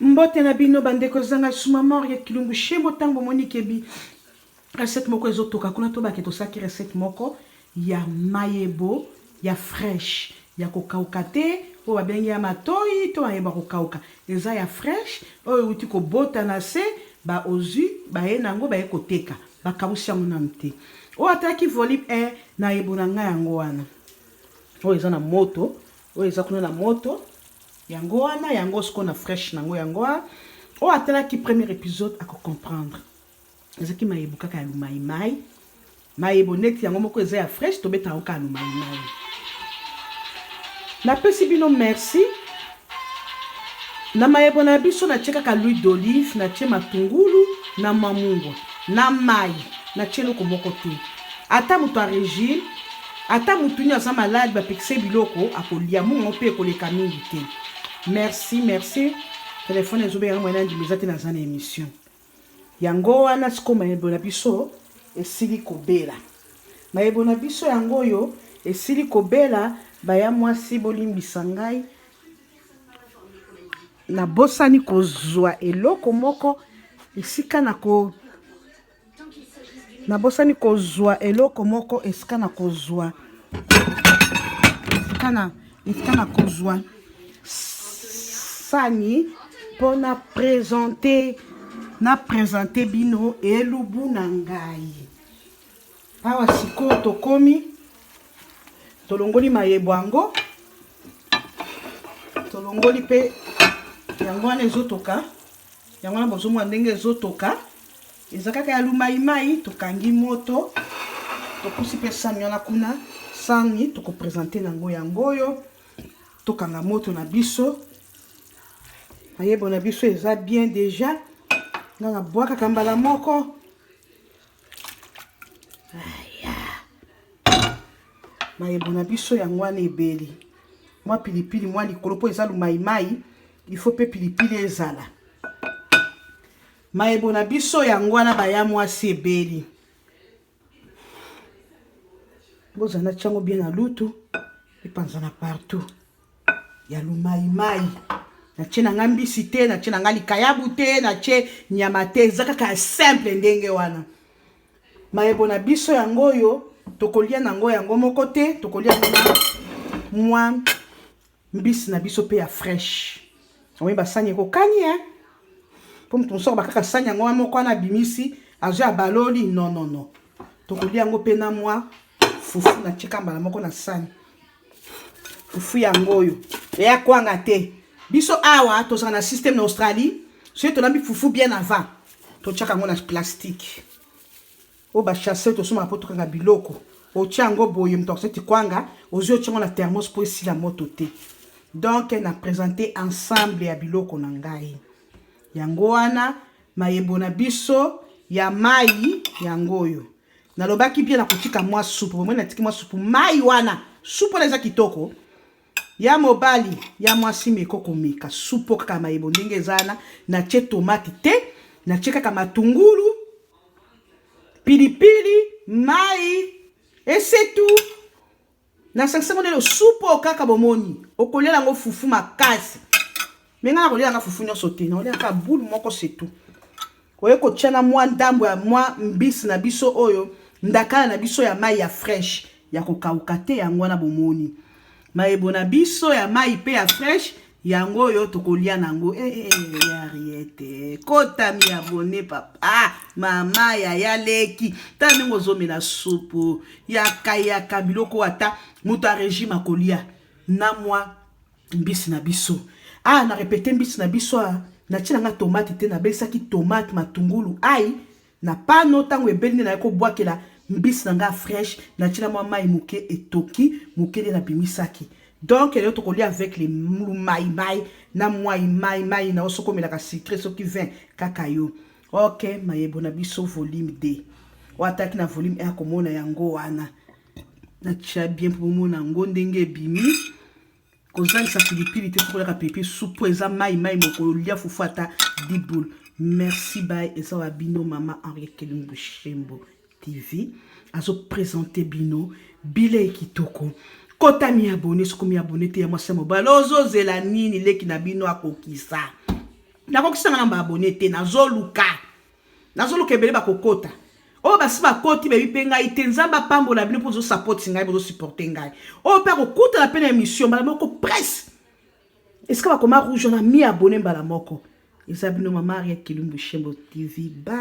Mbote na bino bandeko, ezanga suma mort ya Kilumbu Shembo. Ntango bomoni kebi recette moko ezotoka kuna, tobake tosalaki recette moko ya mayebo ya fraîche, ya kokauka te, oyo babengi ya matoi to mayebo ya kokauka. Eza ya fraîche oyo euti kobota na se, baozwi baye nango baye koteka, bakausi yango nanu te. Oyo atalaki volume 1 na yebo na ngai, yango wana oyo eza na moto, oyo eza kuna na moto, yango wana, yango sikoyo na fraîche nango, yango wana. Oyo atalaki premier épisode akocomprendre. Ezalaki mayebo kaka ya lumaimai, mayebo neti yango moko eza ya fraîche, tobetaka yango kaka lumaimai. Napesi bino merci. Na mayebo na biso natie kaka l'huile d'olive, natie matungulu na mamungwa na mai, natie eloko moko te. Ata moto ya régime, ata motu nini aza malade, bapekisa ye biloko, akolia mungo mpe ekoleka mingi te. Merci, merci. Telefone ezobenganga, mwana ndimi eza te, naza na émission. Yango wana sikoyo mayebo na biso esili kobela. Mayebo na biso yango oyo esili kobela. Baya mwasi, bolimbisa ngai, nabosani kozwa eloko moko esika na ko nabosani kozwa eloko moko esika na kozwa esika na kozwa sani mpona présenter bino elubu na ngai. Awa sikoyo tokomi, tolongoli mayebo yango, tolongoli mpe yango wana ezotoka. Yango wana bozomona ndenge ezotoka, eza kaka ya lumaimai. Tokangi moto, topusi mpe sani wana kuna, sani tokoprésenter nango yango oyo. Tokanga moto na biso, mayebo na biso eza bien déjà. Nga nabwakaka mbala moko. Aya, mayebo na biso yango wana ebeli. Mwa pilipili mwa likolo, mpo eza lumaimai, il faut mpe pilipili ezala. Mayebo na biso yango wana, baya mwasi, ebeli. Bozala na tiango bien na lutu, epanzana partout ya lumaimai. Natie na nga mbisi te, natie na nga likayabu te, natie nyama te, eza kaka ya simple ndenge wana. Mayebo na biso yango oyo, tokolia nango yango moko te, tokolia yango na mwa mbisi na biso mpe ya fraîche. Oyo basani ekokani e, mpo moto mosusu bakaka sani yango moko wana, abimisi, azwi, abaloli. Non, non, non, tokolia yango mpe na mwa fufu. Natika mbala moko na sani fufu yango oyo eya kwanga te. Biso awa tozala na système na Australie, soki tolambi fufu bien avant, totiaka yango na plastique oyo bachasse tosomaka mpo tokanga biloko. Otia yango boye, moto akoseti kwanga, ozwi, otia yango na thermos mpo esila moto te. Donc na présente ensemble ya biloko na ngai yango wana. Mayebo na biso ya mai yango oyo. Nalobaki bien, nakotika mwa supu. Bomoi, natiki mwa supu mai wana. Supu wana eza kitoko ya mobali, ya mwasi, meko komeka supu kaka mayebo ndenge eza wana. Natie tomate te, natie kaka matungulu, pilipili, mai et c'est tout. Nasangisa ngo ndelo supu oyo kaka bomoni. Okolia yango fufu makasi, mais ngai nakolia yanga fufu nyonso te, nakolia kaka boule moko, c'est tout. Oye kotia na mwa ndambo ya mwa mbisi na biso oyo, ndakala na biso ya mai ya fraîche ya kokauka te. Yango wana bomoni mayebo na biso ya mai mpe ya fraîche yango oyo tokolia nango. Eh, eh, ya riete kotami abone, papa, mama, yaya, leki, tala ndenge ozomela supu yakayaka biloko. Ata moto ya régime akolia na mwa mbisi na biso. Ah, na répéter, mbisi na biso natie nanga tomate te, nabelisaki tomate, matungulu, ai na pano. Ntango ebeli nde naye kobwakela mbisi na nga fraîche, natie na mwa mai moke, etoki moke nde nabimisaki. Donc lelo tokolia avec les maimai na mwai mai mai na yo. Soki omelaka sucré, soki vin kaka yo. Ok, mayebo na biso volume 2. Oyo ataki na volume 1 komona yango wana, natia bien mpo bomona yango ndenge ebimi. Kozangisa pilipili te, soki oliaka pilipili. Supu eza mai mai, mokolo lia fufu ata 10 boule. Merci, bye. Eza wa bino mama Henri Kelumbu Shembo TV, azoprésenter bino bilei kitoko. Kota mi abonner soki mi abonner te. Ya mwasi, ya mobali, ozozela nini? Leki na bino akokisa. Nakokisanga na baabonnés te. Nazoluka, nazoluka ebele bakokota. Oyo basi bakoti, bayebi mpe ngai te. Nzambe apambola bino mpo bozosapoti ngai, bozosupporte ngai. Oyo mpe akokutana mpe na émission, mbala moko presse esika bakoma rouge, na mi abonné mbala moko. Eza bino, Mama Ariet Kilumbu Shembo TV. Bye.